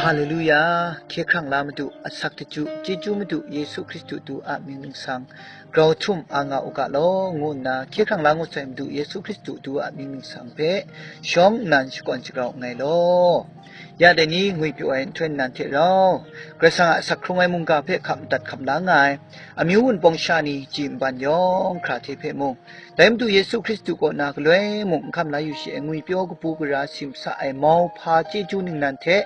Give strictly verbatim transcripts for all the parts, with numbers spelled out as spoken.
Haleluya, hkye hkrang la Madu, asak daju, chyeju Madu, Yesu Hkristu tu a mying ningsang, grau htum a nga u ga law, ngu nna, hkye hkrang la ngut sai Madu, Yesu Hkristu tu a mying ningsang hpe, shawng nnan shakawn shagrau nngai law. Ya dai ni ngwi pyaw ai nhtoi nnan hte rau, Karai Kasang a asak hkrung ai mungga hpe hkap madat hkap la nga ai, amyu wunpawng sha ni, ji nban yawng hkra hte hpe mung, dai Madu Yesu Hkristu kaw na galoi mung n hkam la yu shi ai ngwi pyaw kabu gara simsa ai mauhpa chyeju ningnan hte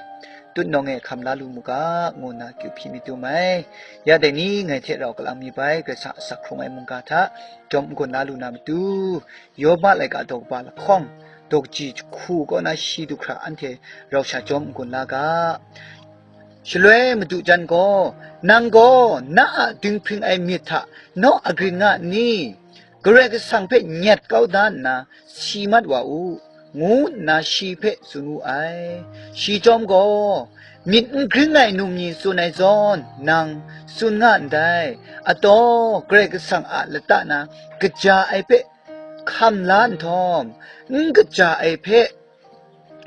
tutnawng e hkam la lu mu ga, ngu nna kyu hpyi myit dum ai. Ya dai ni ngai hte rau kalang mi bai, Karai Kasang a asak hkrung ai mungga hta jawm n-gun la lu na matu, Yoba laika daw kaba lahkawng, daw kaji jahku kaw na shi du hkra anhte rau sha jawm n-gun la ga. Shaloi Madu jan gaw, "Nang gaw na a dinghpring ai myit hta naw agrin nga n ni? Karai Kasang hpe nyet kau da nna si mat wa u," ngu nna shi hpe tsun wu ai. Shi chyawm gaw, "Myit n gring ai num ni tsun ai zawn, nang tsun nga ndai. Ataw, Karai Kasang a lata na kaja ai hpe hkam la nhtawm, n kaja ai hpe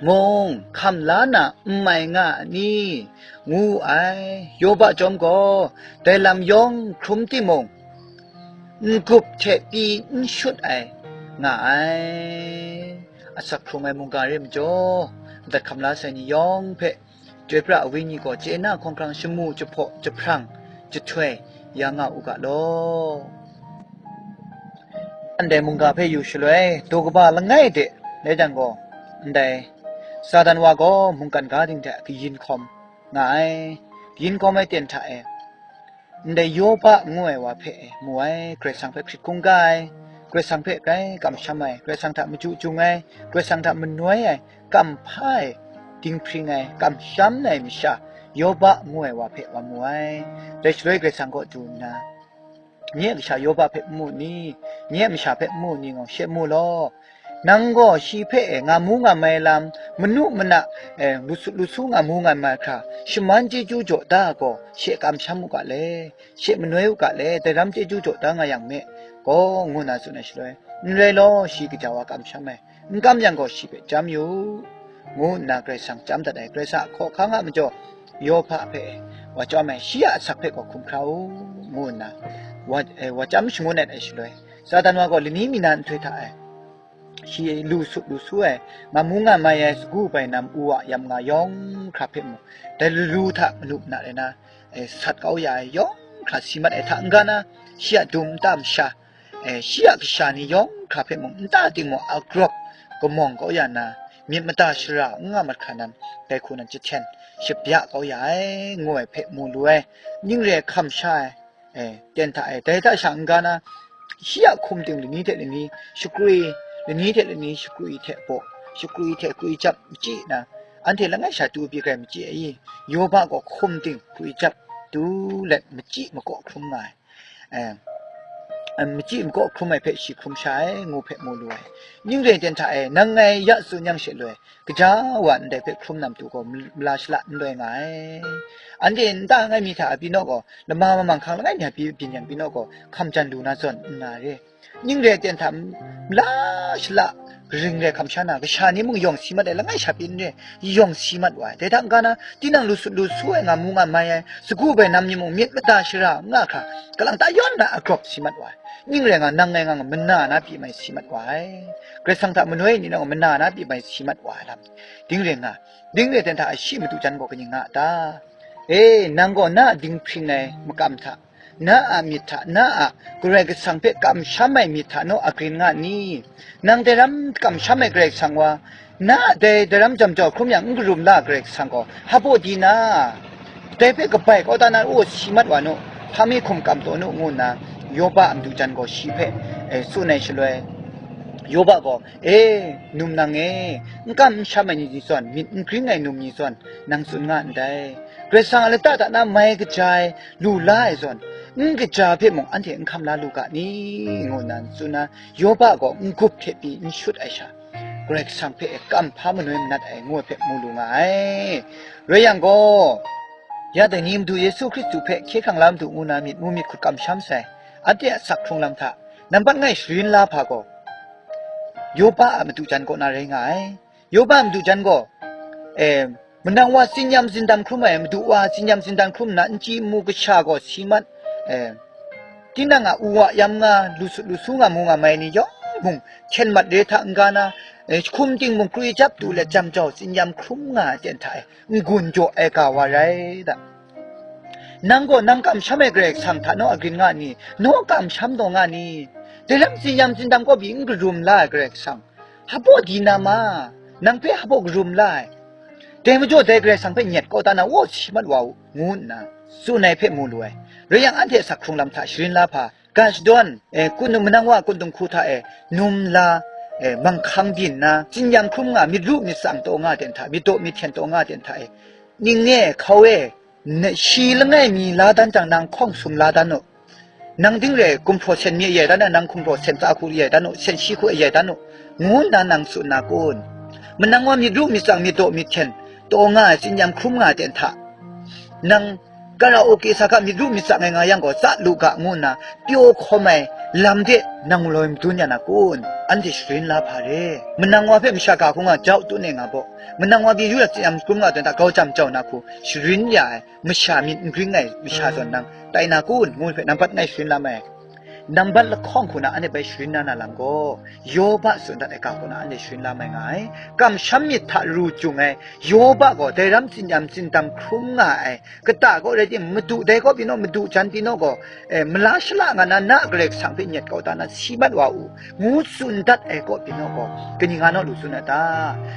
mung hkam la na n mai nga a ni?" ngu wu ai. Yoba chyawm gaw, dai lam yawng hkrum timung, n-gup hte pyi n shut ai nga ai. Asak hkrung ai mungga re majaw, madat hkam la sai ni yawng hpe, Chyoi pra ai wenyi gaw chye na hkawng hkrang shamu, jahpaw, jahprang, jahtoi ya nga u ga law. Ndai mungga hpe yu shaloi, daw kaba langai de, rai jang gaw, ndai Satan wa gaw mungkan ga ding hte kayin hkawm nga ai, kayin hkawm ai ten hta e, ndai Yoba ngu ai wa hpe mu ai, Karai Kasang hpe hkrit hkungga ai, Karai Kasang hpe grai kamsham ai, Karai Kasang hta machyu chyung ai, Karai Kasang hta manoi ai, kamhpa ai, dinghpring ai, kamsham ai masha, Yoba ngu ai wa hpe wa mu ai. Dai shaloi Karai Kasang kaw du nna, "Nye a kasha Yoba hpe n mu ni? Nye a masha hpe n mu ni?" ngu, "She mu law. Nang gaw shi hpe e nga mu nga mai lam, manu mana, e, lu su, lu su nga mu nga mai hkra, shaman chyeju jaw da gaw, she kamsham u ga le, she manoi u ga le, dai ram chyeju jaw da nga yang me gaw," ngu nna tsun ai shaloi, "N rai law, shi kaja wa kamsham ai, n kam yang gaw, shi hpe chyam yu u," ngu nna Karai Kasang chyam dat ai. Karai Kasang a hkawhkang a majaw Yoba hpe wa chyam ai, shi a asak hpe gaw hkum hkra u, ngu nna wa, e, wa chyam shangun ai shaloi, Satan wa gaw lani mi na nhtoi hta e, shi lu su, lu su ai, nga mu nga mai ai sagu bai nam u a yam nga yawng hkra hpe mung, dai lalu hta manu mana rai na, e, sat kau ya ai yawng hkra si mat ai hta n-ga na, shi a dum nta masha, e, shi a kasha ni yawng hkra hpe mung, nta ting mung agrawp kamawng kau ya nna, myit mada shara n nga mat hkra nan, dai hku nan jahten shabya kau ya ai, ngu ai hpe mu lu ai, ning re hkam sha ai, e, ten hta e, dai hta sha n-ga na, shi a hkum ting lani hte lani shakrwi, lani hte lani shakrwi hte baw, shakrwi hte kwi jap machyi na, anhte langai sha tu pyi grai machyi ai i, Yoba gaw hkum ting kwi jap tu let machyi makaw hkrum nga ai. E, e, machyi makaw hkrum ai hpe shi hkrum sha ai, ngu hpe mu lu ai. Ning rai ten hta e, nang ngai ya tsun yang she loi, kaja wa ndai hpe hkrum na matu gaw, mala shala n loi nga ai. Anhte nta langai mi hta a pyi naw gaw, lama mamang hkang langai mi a pyi byin yang pyi naw gaw, hkam jan lu na zawn n nga re. Ning re ten hta, mala shala, karing rai hkam sha na, kasha ni mung yawng si mat ai, langai sha pyi n re, yawng si mat wa ai. Dai hta n-ga na, tinang lu su, lu su ai, nga mu nga mai ai, sagu bai nam ni mung myit mada shara n nga hkra, kalang ta yawn na agrawp si mat wa ai. Ning rai nga, nang ngai nga, mana na pyi mai si mat wa ai. Karai Kasang hta manoi ni nang mana na pyi mai si mat wa ai lam. Ding rai nga, ding rai ten hta a shi matu jan gaw kaning nga a ta? E, nang gaw na a dinghpring ai makam hta, na a myit hta, na a Karai Kasang hpe kamsham ai myit hta naw agrin nga ni? Nang dai ram kamsham ai Karai Kasang wa, na a dai, dai ram jam jau hkrum yang n karum la Karai Kasang gaw, hpa di na, dai hpe kabai kau da na, o, si mat wa nu, hpa mi hkum kam taw nu, ngu nna, Yoba a madu jan gaw shi hpe, e, tsun ai shaloi, Yoba gaw, "E, num nang e, n kam n sham ai ni zawn, myit n gring ai num ni zawn, nang tsun nga ndai. Karai Kasang a lata hta na mai kaja ai, lu la ai zawn, n kaja hpe mung anhte n hkam la lu ga ni?" ngu nna n tsun na, Yoba gaw n-gup hte pyi n shut ai sha, Karai Kasang hpe kam hpa manoi manat ai ngu ai hpe mu lu nga ai. Rai yang gaw, ya dai ni Madu Yesu Hkristu hpe hkye hkrang la Madu ngu na myit mu myit hkut kamsham sai, anhte a asak hkrung lam hta, nampat ngai sharin la hpa gaw, Yoba a madu jan kaw na rai nga ai. Yoba a madu jan gaw, e, manang wa tsinyam tsindam hkrum ai, madu wa tsinyam tsindam hkrum nna, n chyi n mu kasha gaw si mat, e, tinang a u wa yam nga, lu sut lu su nga mu nga mai ni yawng mung, hkyen mat re hta n-ga na, e, jahkum ting mung kru jap tu let jam jau tsinyam hkrum nga ai ten hta e, n-gun jaw ai ga wa rai da. Nang gaw nang kamsham ai Karai Kasang hta naw agrin nga ni? Naw kamsham taw nga ni? Dai lam tsinyam tsindam kaw pyi n karum la ai Karai Kasang, hpaw di na ma, nang hpe hpaw karum la ai. Dai majaw dai Karai Kasang hpe nyet kau ta na, waw si mat wa u, ngu nna tsun ai hpe mu lu ai. Rai yang, anhte a sak hkrung lam hta sharin la hpa, ga shadawn, e, kun-, manang wa kundung hku hta e, num la, e, manghkang byin na, tsinyam hkrum nga, myit ru myit tsang taw nga ten hta, myit daw myit hten taw nga ten hta e, ning e, hkau e, ne-, shi langai mi la dan jang, nang hkawng sum la dan u. Nang ding re, gumhpraw sen mi ayai dan u, nang gumhpraw sen tsa hku ayai dan u, sen shi hku ayai dan u, ngu nna nang tsun na kun? Manang wa myit ru myit tsang, myit daw myit hten taw nga ai, tsinyam hkrum nga ai ten hta, nang karaoke sa hka myit ru myit tsang ai nga yang gaw, tsa lu ga, ngu nna pyaw hkawm ai lam de nang loi madun ya na kun? Anhte sharin la hpa re. Manang wa hpe masha ga hkung a jau tun e nga baw, manang wa pyi ru yak tsinyam hkrum nga ten hta, grau jam jau na hku sharin ya ai masha, myit n gring ai masha zawn nang tai na kun? Ngu hpe nambat ngai sharin la mai. Nambat lahkawng hku na anhte bai sharin na na lam gaw, Yoba tsun dat ai ga hku na anhte sharin la mai nga ai. Kamsham myit hta ru jung ai Yoba gaw dai ram tsinyam tsindam hkrum nga ai. Kata gaw rai timung, madu dai kaw pyi naw, madu jan pyi naw gaw, e, mala shala nga na, na Karai Kasang hpe nyet kau ta na, si mat wa u, ngu tsun dat ai kaw pyi naw gaw, kaning nga naw lu tsun a ta?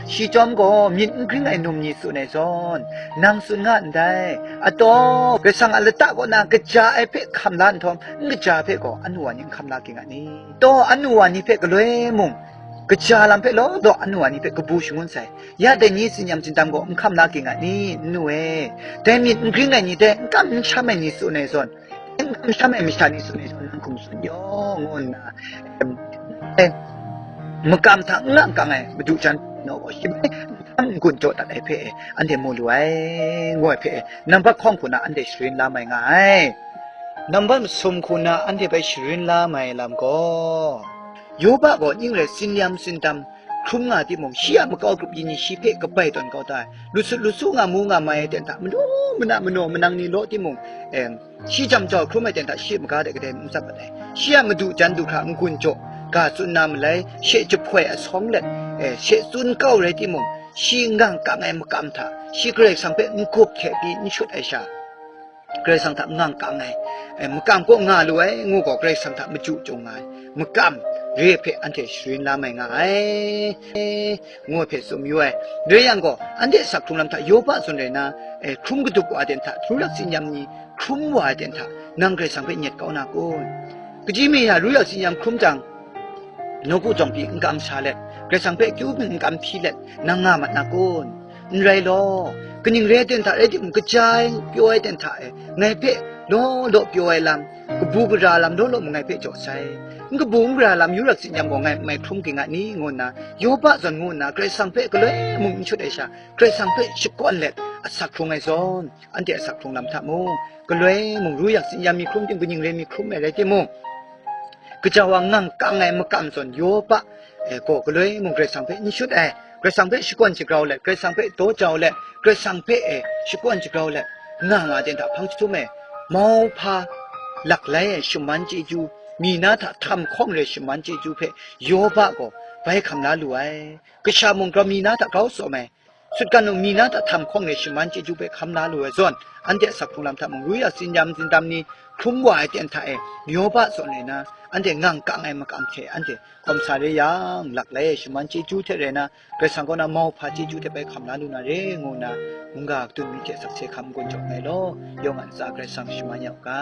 Shi chyawm gaw myit n gring ai num ni tsun ai zawn, nang tsun nga ndai. Ataw, Karai Kasang a lata kaw na kaja ai hpe hkam la nhtawm, n kaja hpe gaw anu wa ni n hkam la ging a ni? Taw, anu wa ni hpe galoi mung kaja lam hpe law law anu wa ni hpe kabu shangun sai. Ya dai ni tsinyam tsindam gaw n hkam la ging a ni, nnu e? Dai myit n gring ai ni, dai n kam n sham ai ni tsun ai zawn, n kam sham ai masha ni tsun ai zawn, nang hkum tsun yaw, ngu nna, em, e, makam hta n ngang kang ai madu jan naw gaw, shi bai n kam n gun jaw dat ai hpe, anhte mu lu ai, ngu ai hpe, nambat hkawng hku na anhte sharin la mai nga ai. Nambat masum hku na anhte bai sharin la mai lam gaw, Yoba gaw ning rai tsinyam tsindam hkrum nga timung, shi a makau grup yin ni shi hpe kabai tawn kau ta ai. Lu sut lu su nga mu nga mai ai ten hta, manu mana manaw manang ni law timung, em, shi jam jau hkrum ai ten hta, shi maga de kadai n tsap mat ai. Shi a madu jan du hkra n-gun jaw, ga tsun na malai, she jahpoi asawng let, e, she tsun kau rai timung, shi ngang kang ai makam hta, shi Karai Kasang hpe n-gup hte pyi n shut ai sha, Karai Kasang hta ngang kang ai, e, makam kaw nga lu ai, ngu gaw Karai Kasang hta machyu chyung nga ai makam re hpe anhte sharin la mai nga ai, ngu ai hpe tsun mayu ai. Rai yang gaw, anhte sak hkrung lam hta Yoba zawn rai na, e, hkrum kadup wa ai ten hta, ru yak tsinyam ni hkrum wa ai ten hta, nang Karai Kasang hpe nyet kau na kun? Kaji mi ya ru yak tsinyam hkrum jang, nawku jawng pyi n kam sha let, Karai Kasang hpe kyu byin n kam hpyi let, nang nga mat na kun? N rai law, kaning re ai ten hta rai timung, kaja ai pyaw ai ten hta e, ngai hpe law law pyaw ai lam, kabu gara lam law law mung ngai hpe jaw sai. N kabu n gara lam ru yak tsinyam gaw ngai n mai hkrum ging a ni? Ngu nna, Yoba zawn ngu nna, Karai Kasang hpe galoi mung n shut ai sha, Karai Kasang hpe shakawn let asak hkrung ai zawn, anhte asak hkrung lam hta mung, galoi mung ru yak tsinyam mi hkrum tim, kaning re mi hkrum ai rai timung, kaja wa ngang kang ai makam zawn Yoba, e, gaw galoi mung Karai Kasang hpe n shut ai, Karai Kasang hpe shakawn shagrau let, Karai Kasang hpe daw jau let, Karai Kasang hpe, e, shakawn shagrau let, nga nga ai ten hta hpang jahtum e, mauhpa laklai ai shaman chyeju, mi na hta htam hkawng re ai shaman chyeju hpe Yoba gaw bai hkam la lu ai. Kasha mung grau mi na hta grau tsawm ai, sutgan u mi na hta htam hkawng re ai shaman chyeju hpe hkam la lu ai zawn, anhte a sak hkrung lam hta mung, ru yak tsinyam tsindam ni hkrum wa ai ten hta e, Yoba zawn rai na, anhte ngang kang ai makam hte anhte hkawm sa re yang, laklai ai shaman chyeju hte rai na, Karai Kasang kaw na mauhpa chyeju hte bai hkam la lu na re, ngu nna, mungga kadun mi hte sakse hkam n-gun jaw nngai law, yawng a ntsa Karai Kasang shaman ya u ga.